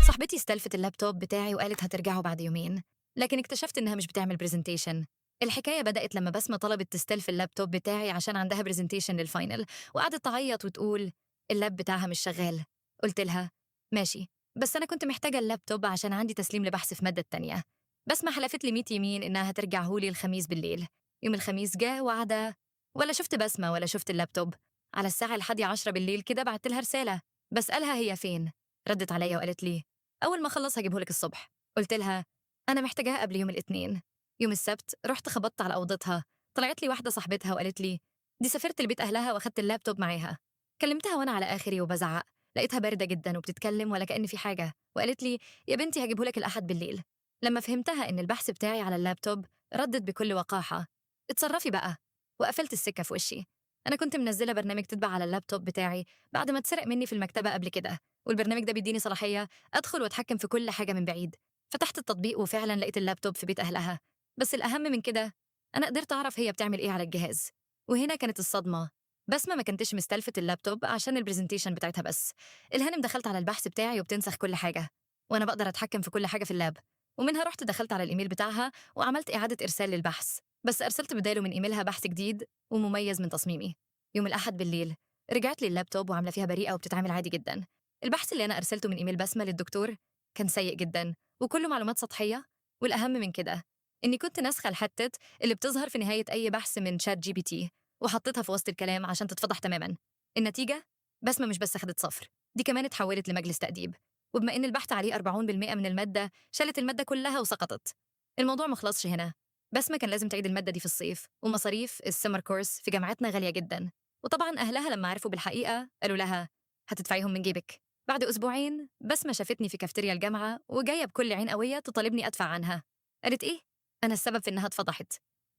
صاحبتي استلفت اللابتوب بتاعي وقالت هترجعه بعد يومين، لكن اكتشفت إنها مش بتعمل presentation. الحكاية بدأت لما بسمة طلبت تستلف اللابتوب بتاعي عشان عندها presentation لل final، وقعدت تعيط وتقول اللاب بتاعها مش شغال. قلت لها ماشي، بس أنا كنت محتاجة اللابتوب عشان عندي تسليم لبحث في مادة تانية. بسمة حلفت لي 100 يمين إنها هترجعهولي الخميس بالليل. يوم الخميس جه وعدا، ولا شفت بسمة ولا شفت اللابتوب. على الساعة 11 بالليل كده بعت لها رسالة بسألها هي فين. ردت عليا وقالت لي أول ما أخلص هجيبهولك الصبح. قلت لها أنا محتاجاها قبل يوم الاثنين. يوم السبت رحت خبطت على أوضتها، طلعت لي واحدة صاحبتها وقالت لي دي سافرت لبيت أهلها وأخدت اللابتوب معاها. كلمتها وأنا على آخري وبزعق، لقيتها باردة جدا وبتتكلم ولا كأن في حاجة، وقالت لي يا بنتي هجيبهولك الأحد بالليل. لما فهمتها إن البحث بتاعي على اللابتوب ردت بكل وقاحة اتصرفي بقى، وقفلت السكة في وشي. أنا كنت منزلة برنامج تتبع على اللابتوب بتاعي بعد ما اتسرق مني في المكتبة قبل كده، والبرنامج ده بيديني صلاحية أدخل وأتحكم في كل حاجة من بعيد. فتحت التطبيق وفعلا لقيت اللابتوب في بيت أهلها. بس الأهم من كده أنا قدرت أعرف هي بتعمل إيه على الجهاز، وهنا كانت الصدمة. بسمة ما كانتش مستلفة اللابتوب عشان ال presentation بتاعتها بس، الهانم دخلت على البحث بتاعي وبتنسخ كل حاجة، وأنا بقدر أتحكم في كل حاجة في اللاب. ومنها رحت دخلت على الإيميل بتاعها وعملت إعادة إرسال للبحث، بس أرسلت بداله من إيميلها بحث جديد ومميز من تصميمي. يوم الأحد بالليل رجعت لي اللابتوب وعاملة فيها بريئة وبتتعامل عادي جدا. البحث اللي أنا أرسلته من إيميل بسمة للدكتور كان سيء جدا وكله معلومات سطحية، والأهم من كده إني كنت ناسخة الحتة اللي بتظهر في نهاية أي بحث من ChatGPT وحطيتها في وسط الكلام عشان تتفضح تماما. النتيجة بسمة مش بس خدت صفر، دي كمان اتحولت لمجلس تأديب، وبما إن البحث عليه 40% من المادة شالت المادة كلها وسقطت. الموضوع ما خلصش هنا، بسمة كان لازم تعيد المادة دي في الصيف، ومصاريف ال summer course في جامعتنا غالية جدا. وطبعا أهلها لما عرفوا بالحقيقة قالوا لها هتدفعيهم من جيبك. بعد أسبوعين بسمة شافتني في كافتيريا الجامعة وجاية بكل عين قوية تطالبني أدفع عنها. قالت إيه؟ أنا السبب في إنها اتفضحت،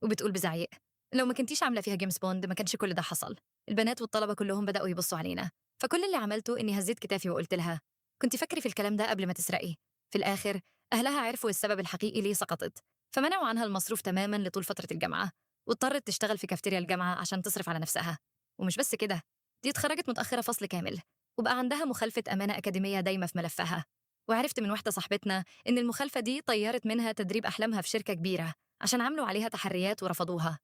وبتقول بزعيق لو ما كنتيش عاملة فيها جيمس بوند ما كانش كل ده حصل. البنات والطلبة كلهم بدأوا يبصوا علينا، فكل اللي عملته إني هزيت كتافي وقلت لها كنت فكري في الكلام ده قبل ما تسرقي. في الآخر أهلها عرفوا السبب الحقيقي ليه سقطت، فمنعوا عنها المصروف تماما لطول فترة الجامعة، واضطرت تشتغل في كافتيريا الجامعة عشان تصرف على نفسها. ومش بس كده، دي اتخرجت متأخرة فصل كامل، وبقى عندها مخالفة أمانة أكاديمية دايمة في ملفها. وعرفت من واحدة صاحبتنا إن المخالفة دي طيرت منها تدريب أحلامها في شركة كبيرة عشان عملوا عليها تحريات ورفضوها.